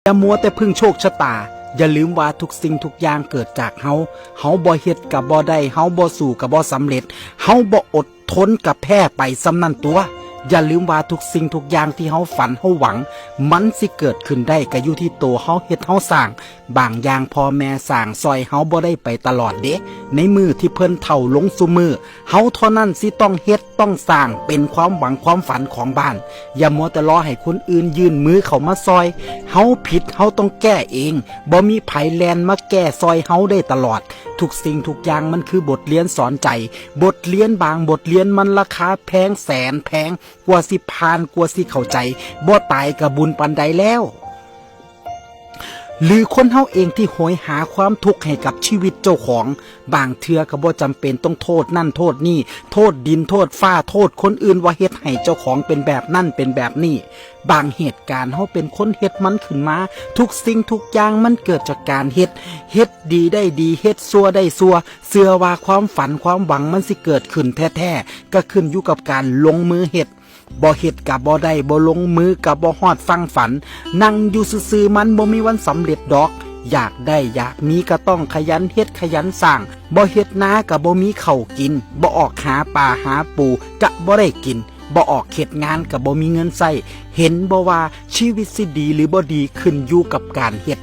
ຢ່າมัວແຕ່ເພິ່ງໂຊກຊະຕາ. ຢ່າລືມວ່າທຸກສິ່ງທຸກຢ່າງເກີດຈາກເຮົາ. ເຮົາບໍ່ເຮັດກະບໍ່ໄດ້, ເຮົາບໍ່ສູ້ກະບໍ່ສຳເລັດ, ເຮົາບໍ່ອົດທົນກະແພ້ໄປສ່ຳນັ້ນຕົວະ. ຢ່າລືມວ່າທຸກສິ່ງທຸກຢ່າງທີ່ເຮົາຝັນເຮົາຫວັງ, ມັນຊິເກີດຂຶ້ນໄດ້ກະຢູ່ທີ່ໂຕເຮົາເຮັດເຮົາສ້າງ. ບາງຢ່າງພໍ່ແມ່ສ້າງຊ່ອຍເຮົາບໍ່ໄດ້ໄປຕະຫຼອດເດ. ໃນມື້ທີ່ເພິ່ນເຖົ້າລົງສູ່ມື້, ເຮົາເທົ່ານັ້ນຊິຕ້ອງເຮັດຕ້ອງສ້າງເປັນຄວາມຫວັງຄວາມຝັນຂອງບ້ານ. ຢ່າມົວແຕ່ລໍໃຫ້ຄົນອື່ນຍື່ນມືເຂົ້າມາຊ່ອຍ. ເຮົາຜິດເຮົາຕ້ອງແກ້ເອງ. ບໍ່ມີໃຜແລ່ນມາແກ້ຊ່ອຍເຮົາໄດ້ຕະຫຼອດ. ທຸກສິ່ງທຸກຢ່າງມັນຄືບົດຮຽນສອນໃຈ. ບົດຮຽນບາງບົດຮຽນມັນລາຄາແພງແສນແພງ ກວ່າຊິຜ່ານ ກວ່າຊິເຂົ້າໃຈ. ບໍ່ຕາຍກະບຸນປານໃດແລ້ວ. ຫຼືຄົນເຮົາເອງທີ່ໂຫຍຫາຄວາມທຸກໃຫ້ກັບຊີວິດເຈົ້າຂອງ. ບາງເທື່ອກະບໍ່ຈຳເປັນຕ້ອງໂທດນັ້ນໂທດນີ້, ໂທດດິນໂທດຟ້າ, ໂທດຄົນອື່ນວ່າເຮັດໃຫ້ເຈົ້າຂອງເປັນແບບນັ້ນເປັນແບບນີ້. ບາງເຫດການເຮົາເປັນຄົນເຮັດມັນຂຶ້ນມາ. ທຸກສິ່ງທຸກຢ່າງມັນເກີດຈາກການເຮັດ. ເຮັດດີໄດ້ດີ, ເຮັດຊົ່ວໄດ້ຊົ່ວ. ເຊື່ອວ່າຄວາມຝັນຄວາມຫວັງມັນຊິເກີດຂຶ້ນແທ້ໆ, ກະຂຶ້ນຢູ່ກັບການລົງມືເຮັດ. ບໍ່ເຮັດກະບໍ່ໄດ້, ບໍ່ລົງມືກະບໍ່ຮອດຝັ່ງຝັນ. ນັ່ງຢູ່ຊື່ໆມັນບໍ່ມີວັນສຳເລັດດອກ. ຢາກໄດ້ຢາກມີກະຕ້ອງຂະຫຍັນເຮັດຂະຫຍັນສ້າງ. ບໍ່ເຮັດນາກະບໍ່ມີເຂົ້າກິນ, ບໍ່ອອກຫາປາຫາປູກະບໍ່ໄດ້ກິນ, ບໍ່ອອກເຮັດງານກະບໍ່ມີເງິນໃຊ້. ເຫັນບໍ່ວ່າຊີວິດຊິດີຫຼືບໍ່ດີຂຶ້ນຢູ່ກັບການເຮັດ.